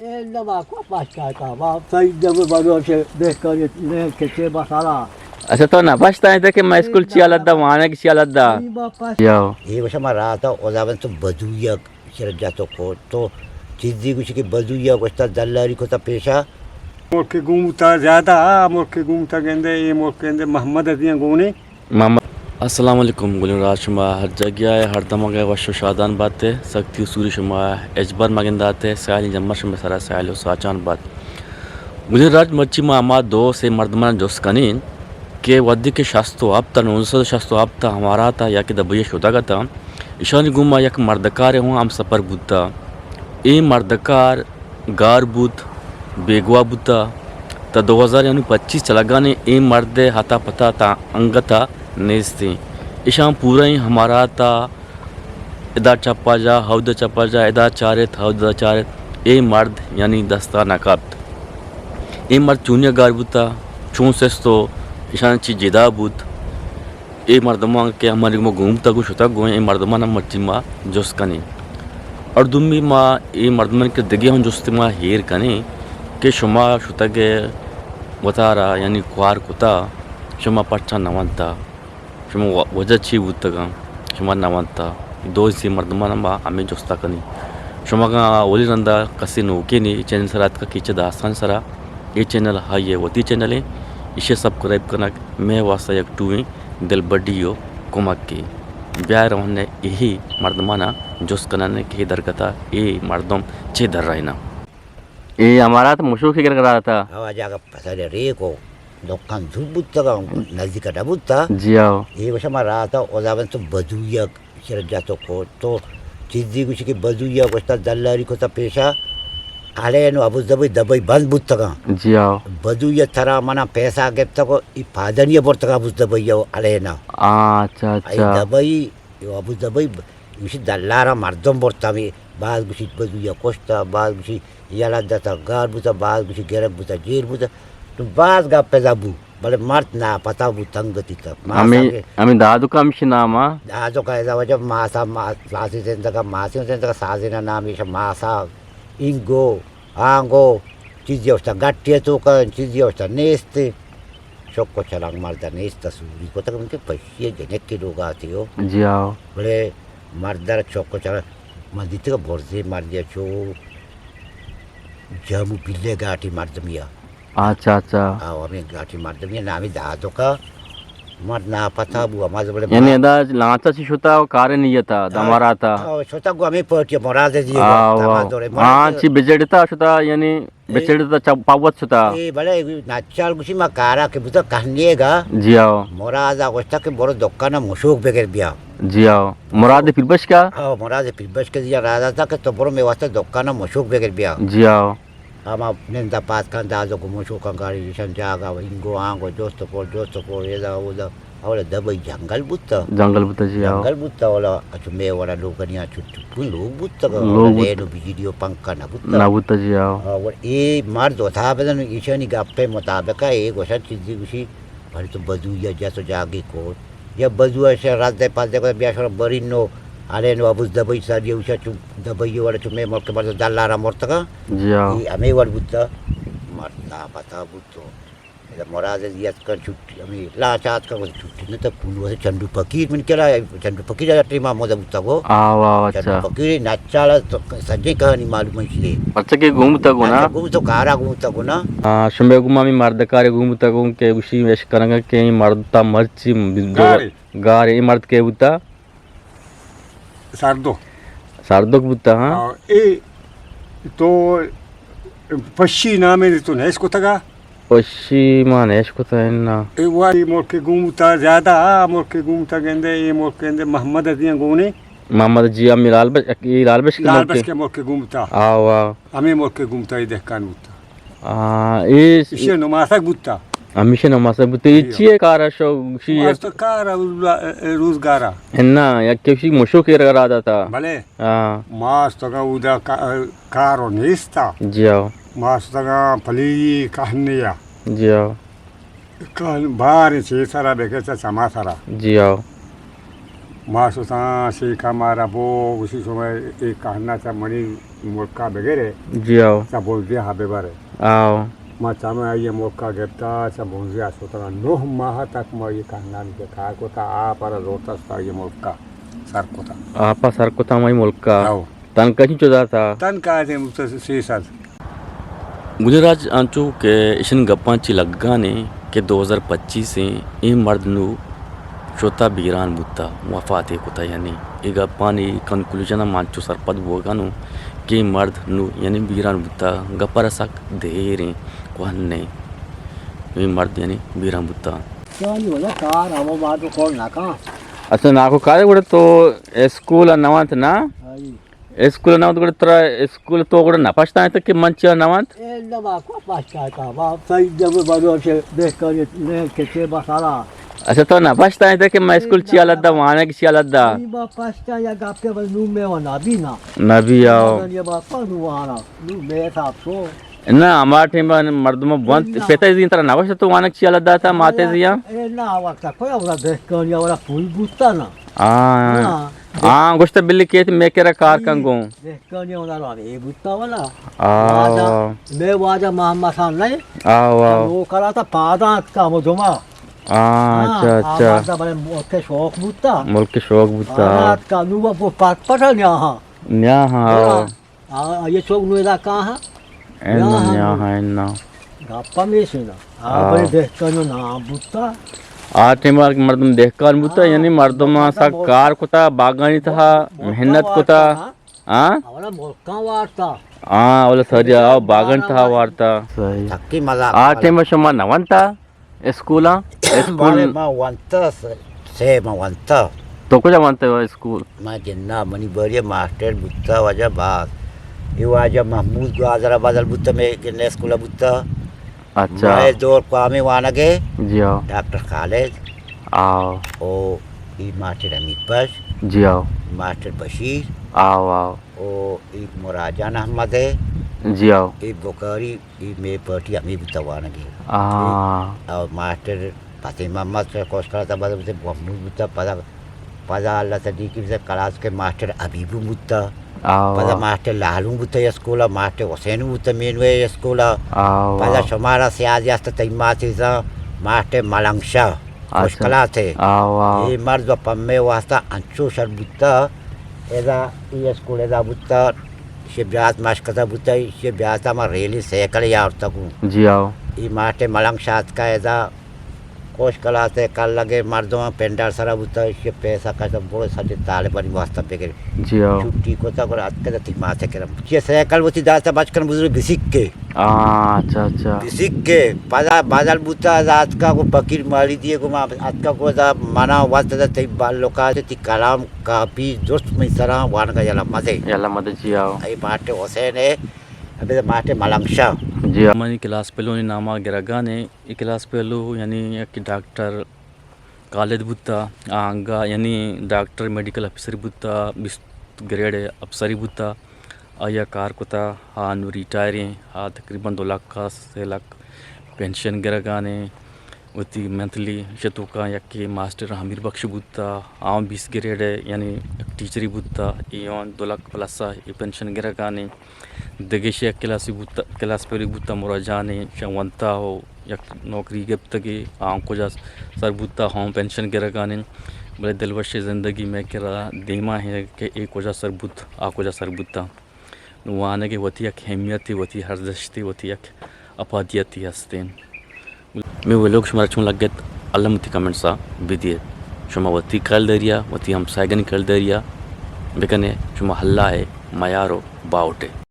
اے نما کو پاشکا کا، ما سید نبی بلوچ بہترین نے کتے بسارا۔ اچھا، تو نہ پشتائیں تھے کہ میں اسکول چیا لدا، وانگ چیا لدا۔ یو۔ اے وش ما رات اودا بن تو بدویا شر جاتو کو تو چیزی گوشی کہ بدویا گوشتا دلاری کو تا پیشا۔ ملک گومتا زیادہ، آ ملک گومتا گندے، اے ملک گندے محمد ازیاں گونے۔ محمد۔ السلام علیکم گلیں راج، شما ہر جگہ ء ہر دمگ ء وش و شادان بات ء، سختی و سوری شما ہچبر مگندات ء، سیالیں جمر شمئے سرا سیال و ساچان بات۔ گلیں راج، مرچی ما ہما دو سے مردماں جست کنیں کہ وھدے کہ شست و ہپت ء، نوزدہ سد و شست و ہپت ء ہمارات ء یا کہ دبئی ء شتگ اتاں، ایشانی گوما یک مردکارے ہوں ہمسپر بوتا۔ اے مردکار گار بوت، بیگواہ بوتا۔ تا دو ہزار یعنی پچیس چلگانے اے مرد ہتا پتا تا انگتا نیستیں۔ اشاں پورا ایں ہمارا تا ادا چپا جا، ہود چپا جا، ادا چارت، ہود چارت۔ اے مرد یعنی دستا نہ کپت۔ اے مرد چونیا گار بوتا، چون سستو، اشان چی جدا بوت۔ اے مردماں کہ ہماری گوما گومتگ و شتگ گوں، اے مردماں ہم مرچی ما جست کنیں۔ اور دومی ما اے مردماں کہ دگہ ہم جست ما ہیر کنیں کہ شما شتگ ء وتارا یعنی کوار کتا، شما پرچا نہ ونتا، شما و-، وجہ چی بوتگاں، شما نہ ونتا۔ دو سے مردماں ما ہمیں جستا کنیں۔ شما اگاں اولی رندا کسی نوکے نے چینل سرا اتکا کیچ داستان سرا، اے چینل ہائی ء وتی چینل ایں، ایشی سبسکرائب کنگ مئے واسطہ یک ٹوئیں دلبڈی و کمکے۔ بیا روان ء اے مردمانا جست کنان کہ اے درگتا اے مردم چے درائنا۔ اے ہمارا تو مشوک گر کرا تھا۔ ہوا جاگہ پسر ریکو دکان دور بوتگا، نزدیک نہ بوتا۔ جی ہاں۔ اے وشما رات اودا بن تو بدویک شر جاتو کو تو چیزی گوشی کہ بدویا گوشتا دلاری کو تا پیشا اڑے نو ابو ظبی دبئی بند بوتگا۔ جی ہاں۔ بدویا ترا منا پیسہ گپتا کو ای پادنی برتگا ابو ظبی یو اڑے نا۔ آ، اچھا، اچھا۔ دبئی، یو ابو ظبی گوشی دلارا مردم برتا می، باز گوشی بدویا کشتا، باز گوشی یلا دتا گار بوتا، باز گوشی گرگ بوتا، جیر بوتا۔ تو باز گپ پیدا بو۔ بلے مرد ناپتہ بوت، تنگتی تک۔ ہمے، ہمے دادکا ہمشی نام ء؟ دادکا ادا وجہ ماسا، ما-، سازی زندگا، ماسی زندگا، سازی نا نام ایش ماسا، اینگو، آنگو، چیزی اوشتا گٹی توکا، چیزی اوشتا نیست۔ شک و چلانگ مرد نیست، سوری کو تک من کہ پشی جنک کی لوگا تیو۔ جی ہاں۔ بلے مرد را شک و چلانگ، من دیتگا برزی مردی چو جامو پلے گاٹی مردمیا۔ اچھا، اچھا۔ آ، ہمے گاٹی مردمی نامی دادکا مرد ناپتہ بو، ہما زبر یعنی ادا لانچا چی شتا و کار نیتا، دمارا تا۔ آ، شتا گو ہمیں پوٹی مراد دی آ، گا، واہ۔ تما دورے مراد ہاں، چی بجڑتا شتا، یعنی اے، بجڑتا چا پاوت شتا۔ اے، بلے نچال گوشی ما کارا کہ بوتا کہنیے گا۔ جی ہاں۔ مراد آ گوشتا کہ برو دکانا مشوک بگر بیا۔ جی ہاں۔ مراد پیربش کا؟ ہاں، مراد پیربش کا دیا رادا تا کہ تو برو میں واسطے دکانا مشوک بگر بیا۔ جی ہاں۔ ہما نندا پاد کن دازو گمو شوکاں گاڑی ایشان جاگا و اینگو آنگو جست کو، جست کو، ایدا اودا۔ اولا دبئی جنگل بوتا۔ جنگل بوتا جی، آؤ۔ جنگل بوتا، اولا اچو مے وڑا لوگنیا چٹو پون لوگ بوتا، لوگ اولا بوت-، لین و بجلی و پنکھا نہ بوتا۔ نہ بوتا جی، آؤ۔ آ، و اے مرد وتا بدن ایشانی گپے مطابقا اے گوشا چیزی گوشی، بھلی تو بدو یا جا تو جاگی کو۔ یا بدو ء شہ رد ء پد ء بیا شر برین نو، ہلین نو ابوز دبئی ساری اوشا چو دبئی وڑ چو مے ملک مرد دلارا مرتگا۔ جی ہاں۔ ای ہمیں وڑ بوتا۔ مرد ناپتا بوتو۔ اذا مراد ء زیاد کن چھٹی، ہمیں لاچ آت کن چھٹی نہ تو پونو سے چنڈو پکیر من کلا، چنڈو پکیر ء ٹیم ء مودا بوتا گو۔ آ، واہ، واہ، چنڈو اچھا۔ پکیر نچال سجے کہانی معلوم ہے شیے۔ پرچہ کہ گوم بوتا گو نا؟ اچھا، گوم تو کارا گوم بوتا گو نا؟ ہاں، شمے گوما ہمیں مرد کارے گوم بوتا گو کہ گوشی وش کنگا کہ اے مرد تا مرچی دو گارے۔ گار اے مرد کے بوتا؟ سردو۔ سردک بوتا، ہاں؟ آ، اے تو پشی نامے تو نیش کتگا؟ پشی ما نیش کتا انا۔ اے واری ملک گوم بوتا زیادہ، آ ملک گوم بوتا گندے، اے ملک گندے محمد ازیاں گونے۔ محمد جی، ہمیں لال بش-، اے لال بش کے لال ملک بش کے۔ کے ملک گوم بوتا۔ آ، واہ۔ ہمیں ملک گوم بوتا، اے دہکان بوتا۔ آ، اے ایشی نماسگ بوتا۔ ہمیشہ نماسگ بوتا۔ اے ایو۔ چیئے کارا شو، گوشی ماستو کارا روزگارا۔ انا، یک کشی مشو کے را داتا۔ بلے۔ ہاں۔ ماستگا اودا کا-، کارو نیستا۔ جی ہاں۔ ماستگا پلی کہنیا۔ جی ہاں۔ کہن بار چی سرا بکے چا چما سرا۔ جی ہاں۔ ماستاں شیکا مارا بو، گوشی شما اے کہنا چا منی ملکا بگرے، جی آؤ۔ چہ بنزیا ببرے۔ آؤ۔ ما چمے آئی ملکا گپتا، چہ بنزیا شتگا۔ نہ ماہ تک ما یہ کہنگانی کہ کار کتا، آ پر زورتا شتا یہ ملکا سر کتا۔ آپا سر کتا مئی ملکا۔ آؤ۔ تنکا چنچو داتا؟ تنکا تے مت سے سد۔ گجراج انچو کہ اشن گپاں چی لگانے کہ دو ہزار پچیس ایں، اے مرد نو شتا بیران بوتا، وفاتے کتا، یعنی اے گپانی کنکلوژن ءَ من انچو سرپد بوگا نوں کہ اے مرد نو یعنی بیران بوتا، گپ ءَ را سک دیر ایں، کوہن ایں، اے مرد یعنی بیران بوتا۔ یعنی ولا کار ہمو مرد کول نہ کن۔ اچھا، ناکو کارے گڑا تو اسکول ءَ نہ وانت نا؟ ہائی۔ اسکول ءَ نہ وانت گڑا ترا اسکول تو گڑا نہ پشتائینت کہ من چیا نہ وانت؟ اے نہ ما کو پشتائینتا، ما صحیح جب بنو سے بہتر نے کہ چے بسارا۔ اچھا، تو نہ پشتائینت کہ میں اسکول چیا لدا، وانگ چیا لدا؟ نہیں، ما پشتا یا گپ کے بس نو میں وہ نبی نا۔ نبی آؤ۔ مگر یہ بات پر نو وانا، نو میں صاحب سو۔ نہ، ہما ٹائم ءَ مردم بنت، نہ۔ پت ءِ زی ءَ ترا نہ گوشت تو وانگ چیا لدا تا، ماتے زی ءَ؟ اے نہ، وقت کوئی اولا دہکانی اولا پول بوتا نا۔ ہاں۔ ہاں۔ ہاں، گوشت بلی کیت میں کرا کار کن گوں۔ دہکانی اولا را اے بوتا والا۔ آ۔ واجہ، میں واجہ محمد خان نہیں۔ آ، واہ۔ نو کرا تا پادان کا مجمع۔ ہاں، ہاں، اچھا، آ اچھا۔ واجہ بڑے ملک شوق بوتا۔ ملک شوق بوتا۔ پادان کا نو وہ پات پٹا نیا ہاں۔ نیا ہاں۔ ہاں۔ آ، آ، یہ چوک نو ادا کہاں؟ اے نہ، نیا ہاں، اے نہ۔ گپا میشے نا۔ آ، آ۔ بڑے دہکانو نام بوتا۔ آ ٹائم ءَ مردم دہکان بوتا، ہاں، یعنی مردم ملکاں سک وارتا۔ کار کتا، باغانی تہا ملکاں محنت وارتا، کتا۔ ہاں؟ ہاں؟ اولا ملکاں وارتا۔ ہاں، اولا ساری آ باغانی تہا وارتا۔ صحیح۔ تکی مزاق آ والا۔ ٹائم ءَ شما نہ ونتا؟ اسکولاں؟ اسکول بارے ما ونتا، سے، سے ما ونتا۔ تو کجا ونتا اسکول؟ ما جناح منی باری ماسٹر بوتا واجہ باز۔ یہ واجہ محمود گوازرا بدل بوتا، میں جناح اسکول بوتا۔ اچھا۔ مئے دور قومی وانگے۔ جی ہاں۔ ڈاکٹر خالد۔ آؤ۔ او ای ماسٹر حمید بخش۔ جی ہاں۔ ماسٹر بشیر۔ آؤ، آؤ۔ او ای مراد جان احمد ہے۔ جی ہاں۔ ای بخاری ای مئے پارٹی ہمے بوتا وانگی۔ آ۔ او ماسٹر فتح محمد سے کوشکلا تا، بعد سے محمود بوتا، پدا، پدا اللہ صدیقی سے کلاس کے ماسٹر حبیبو بوتا، آ۔ پدا ماسٹر لالو بوتا اسکولا، ماسٹر حسین بوتا مینوے اسکولا، آ۔ پدا شمارا سیادی است تئی ماتی زا ماسٹر ملنگ شاہ، اچھا۔ کوشکلا تھے۔ آ، واہ۔ یہ مرد و پمے واسطہ انچو شر بوتا، ادا ای اسکول ادا بوتا، شے بیات مشکتا بوتا، شے بیات ہما ریلی سائیکل یارتا کو۔ جی آؤ۔ ای ماسٹر ملنگ شاہ اتکا ادا کوش کلاس کل لگے مردم پنڈال سرا بوتا، شے پیسہ کشتا بڑو سجے طالبانی واسطہ بگر۔ جی آؤ۔ چھٹی کوتا گڑا اتکا تی ماتے کرم۔ چے سائیکل وتی داتا بچکن بزرگ بسیک کے۔ آ، اچھا، اچھا۔ بسیک کے، پدا بدل بوتا، ادا اتکا کو فقیر مالی دیے کو ما اتکا کو دا منا وقت دا تی بالو کا تی کلام کاپی درست منی سرا وانگا یلا مدے۔ یلا مدے، جی آؤ۔ اے ماٹے حسین ہے، ابے ماٹے ملنگ شاہ۔ جی آؤ۔ منی کلاس پیلونی ناما گرگانے، ای کلاس پیلو یعنی یک ڈاکٹر خالد بوتا، آ انگا یعنی ڈاکٹر میڈیکل آفیسر بوتا، بیست گریڈ افسری بوتا، آیا کار کتا، آ نو ریٹائریں، آ تقریباً دو لکھ ءَ سے لکھ پنشن گرگانے۔ وتی منتھلی شتوکاں یکے ماسٹر امیر بخش بوتا، آ بیست گریڈ ءَ، یعنی یک ٹیچری بوتا، اے آں دو لکھ پلس ءَ اے پنشن گرگانے۔ دگہ شے یک کلاسی بوتا، کلاس پیلو بوتا مراد جانے، شاں ونتا ہو یک نوکری گپتگے، آں کجا سر بوتا، ہم پنشن گرگانے۔ بلے دلوش زندگی مئے کرا دیما ہے کہ اے کجا سر بوت، آ کجا سر بوتا۔ نوں وانگ ءِ وتی یک اہمیتے، وتی ارزشتے، وتی یک افادیتے ہستیں۔ مئے ویلوگ شمارا چون لگت، الم وتی کمنٹس ءَ بدیت۔ شما وتی کلداریا، وتی ہمسایگانی کلداریا بکنے، شما اللہ ءِ میار و باہوٹ ئے۔